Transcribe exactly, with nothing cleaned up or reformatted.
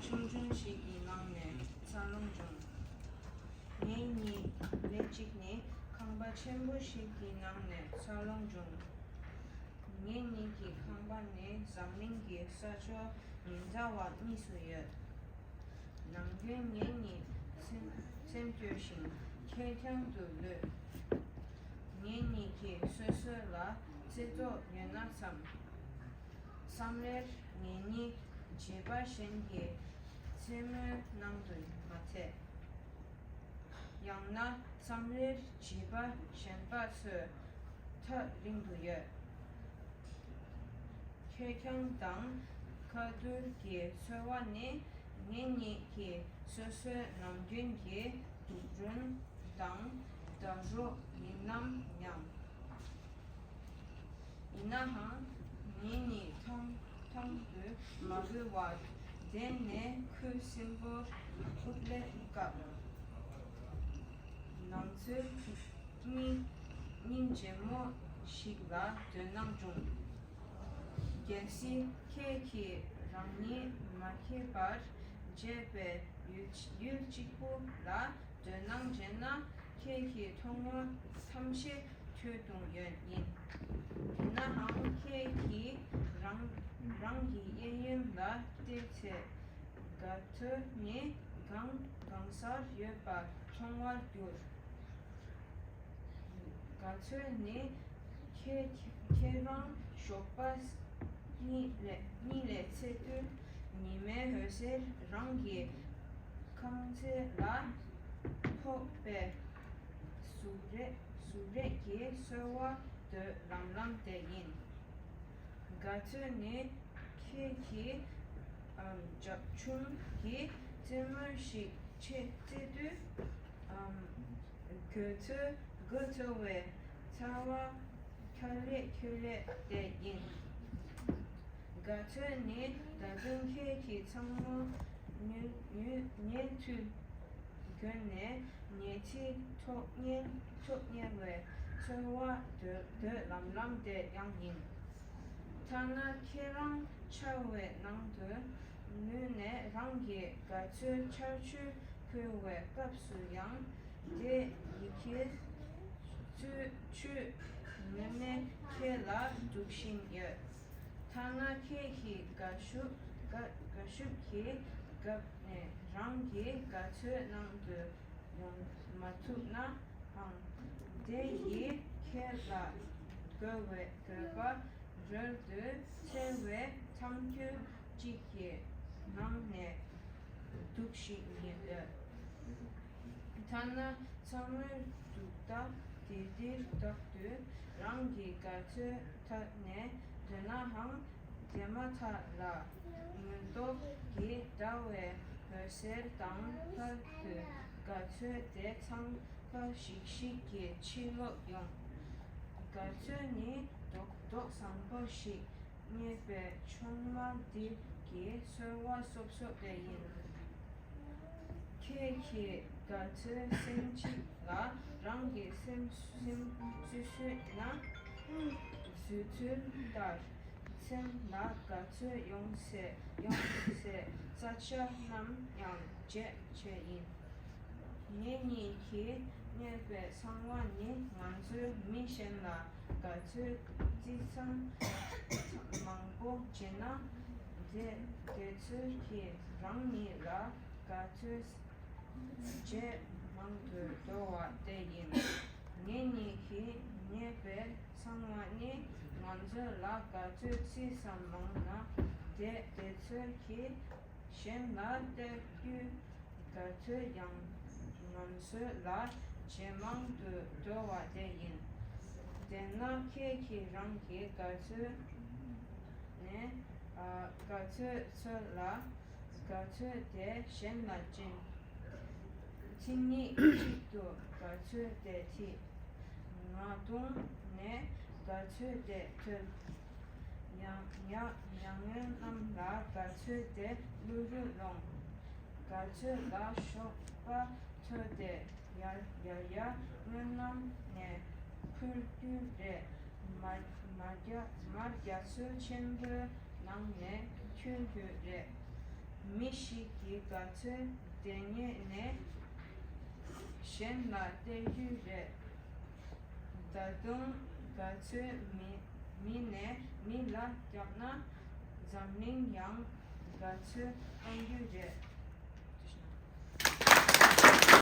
ཆུང་ཆུང་ཞིག་གི་ནང་ནས་འཚར་ལོངས་བྱུང་། ངེད་གཉིས་ལན་གཅིག་ནི་ཁང་པ་ཆེན་པོ་ཞིག་གི་ནང་ནས་འཚར་ལོངས་བྱུང་། ངེད་གཉིས་ཀྱི་ཁང་པ་ནི་འཛམ་གླིང་གི་ས་ཕྱོགས་མི་འདྲ་བ་གཉིས་སུ་ཡོད། ནམ་རྒྱུན་ངེད་གཉིས་སེམས་སེམས་སྐྱོ་ཞིང་ཁེར་རྐྱང་དུ་ལུས། ངེད་གཉིས་ཀྱིས་སོ་སོ་ལ་རྩེ་གཏོགས་ཡོད་ན་བསམ། མཚམས་རེར་ངེད་གཉིས་བྱིས་པ་གཞན་གྱི་རྩེད་མོའི་ནང་དུ་མ་ཚད། ཡང་ན་མཚམས་རེར་བྱིས་པ་གཞན་པ་ཚོའི་ཐག་རིང་དུ་ཡོད། ཁེར་རྐྱང་དང་ཁ་ཐུར་གྱི་འཚོ་བ་ནི་ངེད་གཉིས་ཀྱི་སོ་སོའི་ནམ་རྒྱུན་གྱི་སྡུག་རུས་དང་ལྟ་གྲུབ་ཡིན་ནམ་སྙམ། ཡིན་ནའང་ངེད་གཉིས་ཐང་ཐང་དུ་མ་བུད་པར་བསྡད་ནས་ཁུ་སིམ་པོར་ཨུབ་ལེབ་བཀབ། ང་ཚོའི་གཉིས་སྙིང་རྗེ་མོ་ཞིག་ལ་དོ་སྣང་བྱུང་། གལ་སྲིད་ཁྱེད་ཀྱིས་རང་ཉིད་མ་མཁས་པར་བྱས་པའི་ཡུལ་ཡུལ་གཅིག་པུ་ལ་དོ་སྣང་བྱས་ན། ཁྱེད་ཀྱི་མཐོང་བ་ཐམས་ཅད་ཐོས་དང་ཡོད་ཡིན། ཡིན་ནའང་ཁྱེད་ཀྱིས་རང་རང་གི་གཡས་གཡོན་ལ་བལྟས་ཚེ། ག་ཚོད་ནི་གང་གང་སར་ཡོད་པ་མཐོང་བར་འགྱུར། ག་ཚོད་ནི་ཁྱེད་ཁྱེད་རང་ཞོགས་པ་གཉིད་ལས་གཉིད་ལས་སད་དུས་ཉི་མའི་འོད་ཟེར་རང་གི་རྐང་རྩེ་ལ་ཕོག་པའི་གཟུགས་རེ་གཟུགས་རེ་གི་སོལ་བ་འདོད་ལམ་ལམ་དེ་ཡིན། ག་ཚོད་ནི་ཁྱེད་ཀྱིས་ཨམ་རྒྱབ་ཆུང་གི་རྩེད་མོ་ཞིག་ཆེ་རྩེ་དུས་ཨམ་དགོད་ཚོད་དགོད་ཚོད་བའི་ཚ་བ་ཁྱོད་ལས་ཁྱོད་ལས་དེ་ཡིན། ག་ཚོད་ནི་ད་དུང་ཁྱེད་ཀྱིས་ཚང་མ་ཉོས་ཉོས་ཉལ་དུས་དགོད་ནས་ཉལ་ཁྲིའི་ཐོག་ཉལ་ཐོག་ཉལ་བའི་ཚོར་བ་འདོད་འདོད་ལམ་ལམ་དེ་ཡང་ཡིན། ཐ་ན་ཁྱེད་རང་ཆར་བའི་ནང་དུ་ལུས་ནས་རང་གི་དགའ་ཚོའི་ཆར་ཆུ་ཕུལ་བའི་སྐབས་སུ་ཡང་། དེ་ཡི་གེ་ཚུལ་ཆུ་ངོ་མས་ཁྱེད་ལ་སྒྲུག་བཞིན་ཡོད། ཐ་ན་ཁྱེད་ཀྱི་དགའ་ཤུགས་དགའ་དགའ་ཤུགས་ཀྱི་སྐབས་ནས་རང་གི་དགའ་ཚོའི་ནང་དུ་ཡོང་མ་ཐུབ་ནའང་། དེ་ཡིས་ཁྱེད་ལ་དགོས་པའི་དགོས་པ་རོལ་དུ་འཚེར་བའི་མཚམས་ཁུལ་གཅིག་གི་ནང་ནས་འདུག་ཞིག་ཉིད་ཡོད། ཐ་ན་ཚང་མའི་འདུག་ད་དེ་འདིར་བརྟག་དུས་རང་གི་དགའ་ཚོའི་ཐད་ནས་འདོད་ནའང་། དེ་མ་ཐག་ལ་མངོན་རྟོགས་ཀྱི་ཟླ་བའི་འོད་ཟེར་དང་ལྷག་ཏུ་དགའ་ཚོའི་དེ་ཚང་ཁ་ཤིག་ཤིག་གིས་ཕྱིར་ལོག་ཡོང་། དགའ་ཚོས་ནི་རྡོག་རྡོག་བཟང་པོ་ཞིག་རྙེད་པའི་ཆུང་མ་འདི་གི་ཚོར་བ་སོབ་སོབ་དེ་ཡིན། ཁྱེད་ཀྱིས་དགའ་ཚོའི་སེམས་གཅིག་ལ་རང་གི་སེམས་སེམས་སུས་སུས་ན་བཟོད་ཚུལ་ལྟར། སེམས་ལ་དགའ་ཚོར་ཡོང་སའི་ཡོང་སའི་ས་ཆ་རྣམས་ཡང་བརྗེད་བྱས་ཡིན། ངེད་གཉིས་ཀྱིས་རྙེད་པའི་གསང་བ་ནི་ང་ཚོས་མི་གཞན་ལ་དགའ་ཚོར་རྩི་མཚམས་མང་པོ་བརྗེད་ན། དེ་དེ་ཚོས་ཀྱིས་རང་ཉིད་ལ་དགའ་ཚོར་ཇེ་མང་དུ་འགྲོ་བ་དེ་ཡིན། ངེད་གཉིས་ཀྱིས་རྙེད་པའི་གསང་བ་ནི་ང་ཚོ་ལ་དགའ་ཚོར་ཅི་ཙམ་མང་ན། དེ་དེ་ཚོས་ཀྱིས་གཞན་ལ་སྟེར་རྒྱུའི་དགའ་ཚོར་ཡང་ང་ཚོ་ལ་ཇེ་མང་དུ་འགྲོ་བ་དེ་ཡིན། དེས་ན་ཁྱེད་ཀྱིས་རང་གི་དགའ་ཚོར་ནས་ཨ་དགའ་ཚོར་ཚོ་ལ། དགའ་ཚོར་དེ་གཞན་ལ་སྦྱིན། མཚན་ཉིད་གཅིག་ཏུ་དགའ་ཚོར་དེ་ཁྲིད། ངག་དོན་ནས་དགའ་ཚོར་དེ་ཐོབ། མྱ་མྱ་མྱ་ངན་རྣམས་ལ་དགའ་ཚོར་དེ་བློ་རུ་ལོངས། དགའ་ཚོར་ལ་ཞོགས་པ་ཐོས་ཏེ་ཡར་ཡར་ཡར་སྨོན་ལམ་ནས་འཁུར་རྒྱུ་རེད། མར་མར་རྒྱ་མར་རྒྱ་མཚོ་ཆེན་པོའི་ནང་ནས་འཁྱོལ་རྒྱུ་རེད། མི་ཞིག་གིས་ག་ཚོད་འདྲེ་ཉོས་ནས་གཞན་ལ་སྟེར་རྒྱུ་རེད། ད་དུང་ག་ཚོད་མི་མི་ནས་མི་ལ་བརྒྱབ་ན་འཛམ་གླིང་ཡང་ག་ཚོད་གཏོང་རྒྱུ་རེད།